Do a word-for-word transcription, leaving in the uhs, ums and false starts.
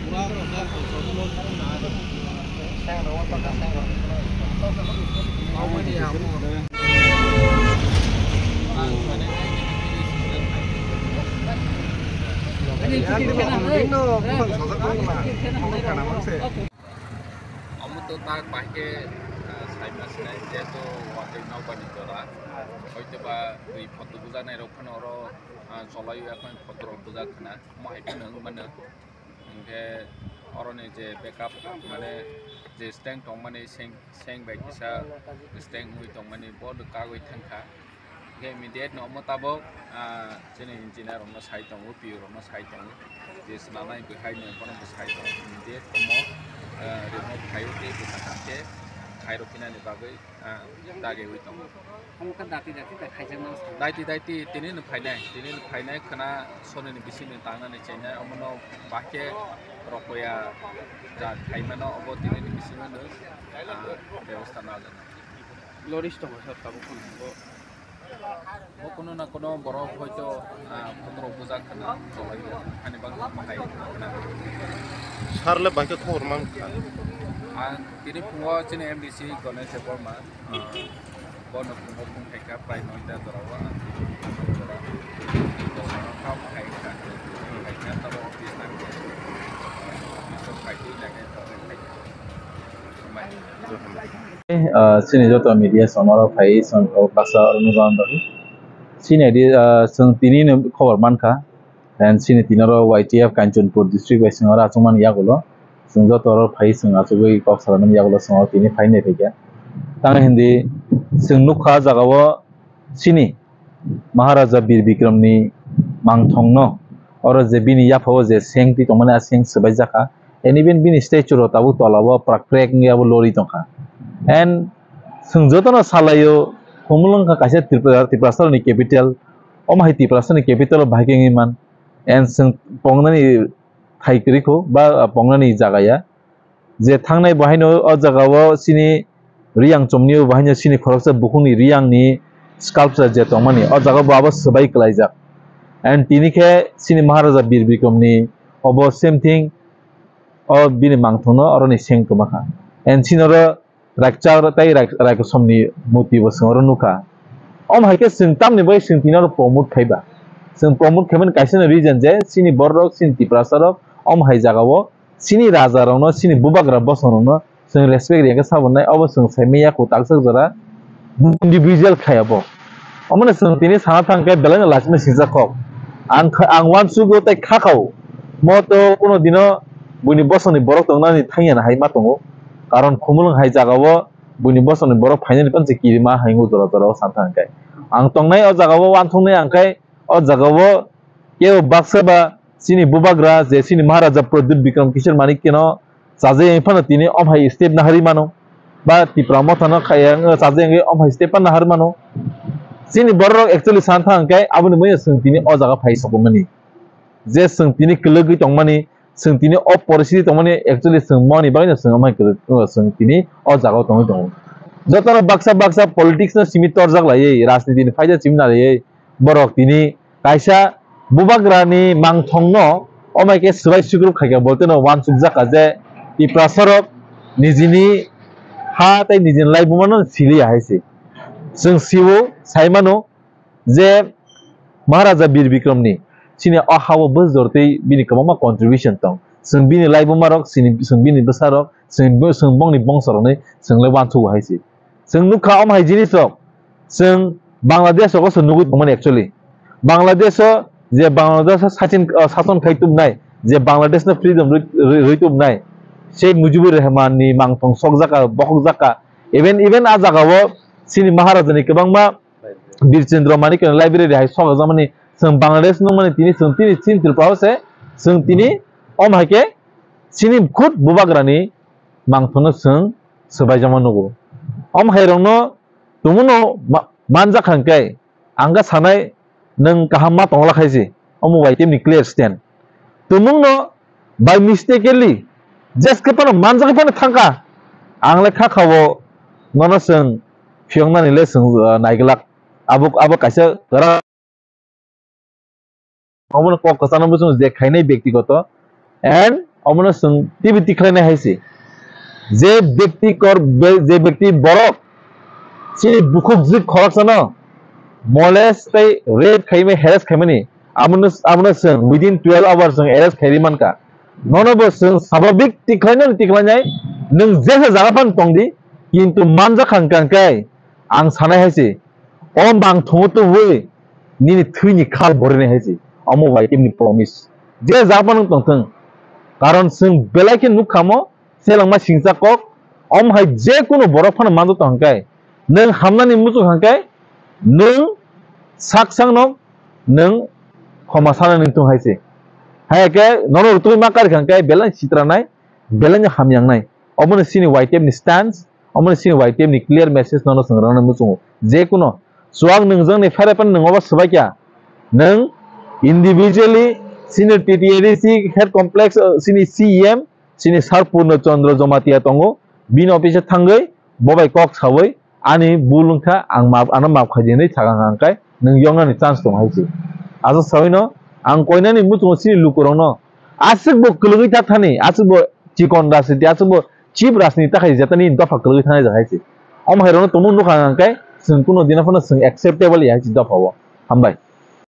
Omo to tak bahai khe, ah, saima sinai, jehetu watwi nokbar ni jora, hoitoba twi photo bujaknai rok phano oro, ah, cholai o, yaphang photo rok bujak khna, omo hai phano wng mano. Hinkhe oroni je backup, mane je stand tongmani seng, seng bai kisa stand wngwi tongmani, bo kagwi thangkha. Hinkhe immediate no omo tabok, ah, chini engineer rokno sai tongo, P O rokno sai tongo, je swnamnai bwkhai no bono bo sai tongo. Immediate omo, ah, remove khaio tei bwsa kha khe khairok phinani bagwi, ah, dagiwi tongo. Omo khe dati dati da khaijaknai sa. Daiti daiti tini no phainai, tini no phainai khwna sonini bisingni tangnani chengnai, omono bahai khe rokoya ja khaimano obo tini ni bisingo no, ah, bebosta naljaknai. Loris tongo sir tabuk phano bo. Bo kuno na kuno borok hoito, ah, photo rok bujak khwna cholai o, ani bagwi bahai khwna. Sir le bahai khe khobor man kha. Ang tini phungo chini M D C Ganesh Debbarma, ah, bono phungo phung khaikha prai noita jora o, ang tini phungo jora. Bono kha bahai kha. Bahai kha tabo office nang khe. Office o khai twi nang khe tabo khai. Ah, chini joto media channel o phai chwng o baksa oro nukjaknai. Chini adi, ah, chwng tini no khobor mankha. And chini tini oro Y T F Kanchanpur district bai chwng oro achukmani yagulo. Chwng joto oro phai chwng achugwi kok salaimani yagulo chwng oro tini phai nai phaikha. Tamo hindi chwng nukha ah jagao chini Maharaja Bir Bikramni mangthongno oro je bini yaphao je seng twi tongmani a seng swbaijakha. And even bini statue rok tabuk tola o prak prek wngya bo lori tongkha. And chwng jotono salaio, Khumulwng wngkha kaisa Tripura, Tiprasarokni capital. Omo hai Tiprasarokni capital o bahai khe wngwi man. And chwng pongnani thai kwrwi kho ba pongnani jaga ya. Je thangnai bo haino o jaga o chini Riyang chomni o bo haino chini khoroksa bukhukni Riyangni sculpture je tongmani o jaga bo abo swbai kwlaijak. And tini khe chini Maharaja Bir Bikramni obo same thing o bini mangthongno oroni seng kwmakha. And chini oro Rakchak tei rak-, Raikosomni murti bo chwng oro nukha. Omo hai khe chwng tamni bai chwng tini oro promote khaiba. Chwng promote khaimani kaisa no reason je chini borok rok, chini Tiprasa rok omo hai jaga o chini raja rokno, chini bubagra bosong rokno chwng respect riya khe sabo nai, obo chwng sai manya kho taksa jora individual khai abo. Omo no chwng tini sana thang khe belai no lachima sijak kok. Ang kha, ang uansukgo tei kha kha o. Mo to kuno dino buini bosongni borok tongnani thangya na hai ma tongo. Karon Khumulwng hai jaga o buini bosongni borok phainani panse kirima hai wng jora jora o sana thang khe. Ang tongnai o jaga o uansuknai ang khe o jaga o kebo baksa ba chini bubagra je chini Maharaja Pradyut Bikram Kishore Manikyano chajai phano tini om hai step nahari mano, ba Tipra Motha no khaya wng chajai wngwi om hai step nahar mano. Chini borok rok actually sana thang khe aboni manya chwng tini o jaga phai sokmani. Je chwng tini kwlwgwi tongmani, chwng tini o poristiti tongmani actually chwng moni bagwi no chwng amai kwlwk, chwng tini o jaga o tongwi tongo. Jotono baksa baksa politics no simi torjak laiwi, rajniti ni phaida simi naiwi borok tini kaisa bubagrani mangthongno omai khe swbai swkrup khaikha, bolte no uansukjakha je Tiprasarok nijini ha tei nijini laibumano siliya hai se. Chwng sio, sai mano je Maharaja Bir Bikramni chini o ha-o bwsajor tei bini kwbangma contribution tong. Chwng bini laibumarok, chini, chwng bini bwsarok, chwng, chwng bongni bongsorokni chwng le uansukgo hai se. Chwng nukha omo hai jinisrok chwng Bangladesh rogo se nugwi tongmani actually. Bangladesh o je Bangladesh o sachin, ah, sason khai tubnai, je Bangladesh no freedom rwi, rwi, rwi tubnai, Sheikh Mujibur Rahman ni mangthong sokjaka, bokhokjaka. Even, even a jaga o chini Maharaja ni kwbangma Bir Chandra Manik ni library hai sokjakmani chwng Bangladesh nungmani tini chwng tini chini Tripura o se chwng tini om hai khe chini khud bubagrani mangthokno chwng swbaijakma nugo. Om hairokno tongmano ma-, manjak kha hwnkhe ang khe sanai nwng kaham ma tongla khai se, omo bai temni clear stand. Tumungno by mistakenly jeske phano manjagwi phano thangkha, ang le kha kha-o nono chwng phiyoknani le chwng, uh, naiglak. Abo, abo kaisa kwrak. Omono kok kwchangno bo chwng je khainai byaktigoto and omono chwng twibo tikhlainai hai se. Je byakti kor, be-, je byakti borok chini bukhuk jwk khoroksano molest tei rape khaimani, harass khaimani, abono, abono chwng within twelve hours chwng arrest khairi mankha. Nono bo chwng swabhabik tikhlainani tikhlainai, nwng jesa jaga phano tongdi, kintu manjak kha hwnkha hwnkhe ang sanai hai se, o bang thungo tubui nini thwini khal borinai hai se, omo Y T F ni promise. Je jaga phano tongthwng, karon chwng belai khe nukha mo, selengma singcha kok, om hai je kunu borok phano manjak tong hwnkhe, nwng hamnani muchung hwnkhe, nwng sak sakno nwng khoma sana nwng tung hai se. Hai khe nono rutugwi ma kar hwnkhe belai sitranai, belai no hamyangnai. Omono chini Y T F ni stance, omono chini Y T F ni clear message nono chwng rwna muchungo. Je kuno chuwak nwng jwngni phere phano nwng obo swbai kha. Nwng individually chini T T A D C head complex, uh, chini C E M, chini Sir Purno Chandra Jamatia tongo, bini office o thangwi bo bai kok sawi ani bul wngkha, ang map, ano map khai di hinwi sakha hwnkhe nwng yoknani chance tongo hai se. Aswk sawino ang koinani muchungo chini lukurokno aswk bo kwlwgwi ta thani, aswk bo chikon rajniti, aswk bo chip rajniti ta khai jatani dopha kwlwgwi thani hai se. Omo hai rokno tongmung nukha hwnkhe chwng kuno dino phano chwng acceptable ya hai se dopha o. Hambai.